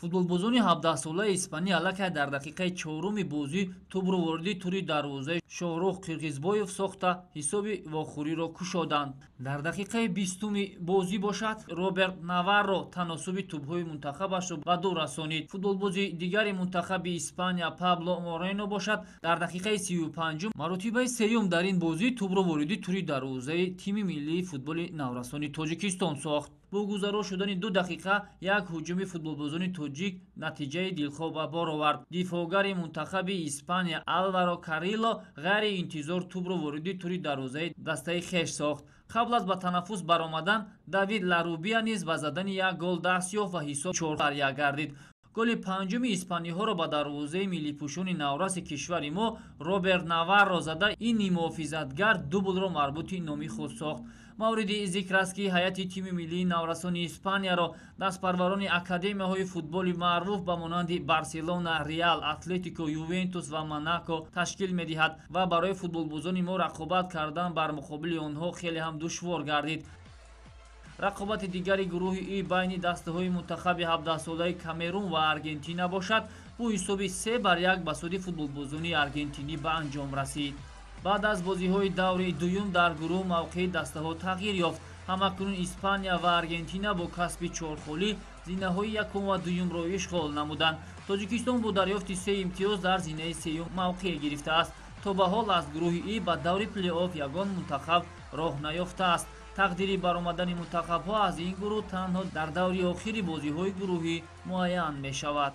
Футболбозони 17-солаи испанӣ аллакай дар дақиқаи чоруми бозӣ тӯбро вориди тури дарвозаи Шоҳрух Қирғизбоев сохта, ҳисоби вохӯриро кушоданд. Дар дақиқаи 20-уми бозӣ бошад, Роберт Наварро таносуби тӯбҳои мунтахабашро ба ду расонид. Футболбози дигари мунтахаби Испания Пабло Морено бошад, дар дақиқаи 35-ум маротибаи сеюм дар ин бозӣ тӯбро вориди тури дарвозаи тими миллии футболи наврасони Тоҷикистон сохт. Бо гузаро шудани 2 дақиқа як ҳуҷуми футболбозони тоҷик натиҷаи дилхоҳ ба бор овард. Дифоъгари мунтахаби Испания Алваро Карило ғайриинтизор тӯбро вориди тури дарвозаи дастаи хеш сохт. Қабл аз ба танаффус баромадан Давид Ларубия низ ба задани як гол даст ёфт ва ҳисоб 4-1 гардид. Голи панҷуми испаниҳоро ба дарвозаи миллипӯшони навраси кишвари мо Роберт Наварро зада, ин нимуҳофизатгар дублро марбути номи худ сохт. Мавриди зикр аст, ки ҳайати тими миллии наврасони Испанияро дастпарварони академияҳои футболи маъруф ба монанди Барселона, Реал, Атлетико, Ювентус ва Монако ташкил медиҳад ва барои футболбозони мо рақобат кардан бар муқобили онҳо хеле ҳам душвор гардид. Рақобати дигари гурӯҳи И байни дастаҳои мунтахаби 17-солаи Камерун ва Аргентина бошад, бо ҳисоби 3-1 ба суди футболбозони аргентинӣ ба анҷом расид. Баъд аз бозиҳои даври дуюм дар гурӯҳ мавқеи дастаҳо тағйир ёфт. Ҳамакнун Испания ва Аргентина бо касби чорхолӣ зинаҳои якум ва дуюмро ишғол намуданд. Тоҷикистон бо дарёфти се имтиёз дар зинаи сеюм мавқеъ гирифтааст. То ба ҳол аз гурӯҳи И ба даври плей-офф ягон мунтахаб роҳ наёфтааст. Тақдири баромадани мунтахабҳо аз ин гурӯҳ танҳо дар даври охири бозиҳои гурӯҳӣ муайян мешавад.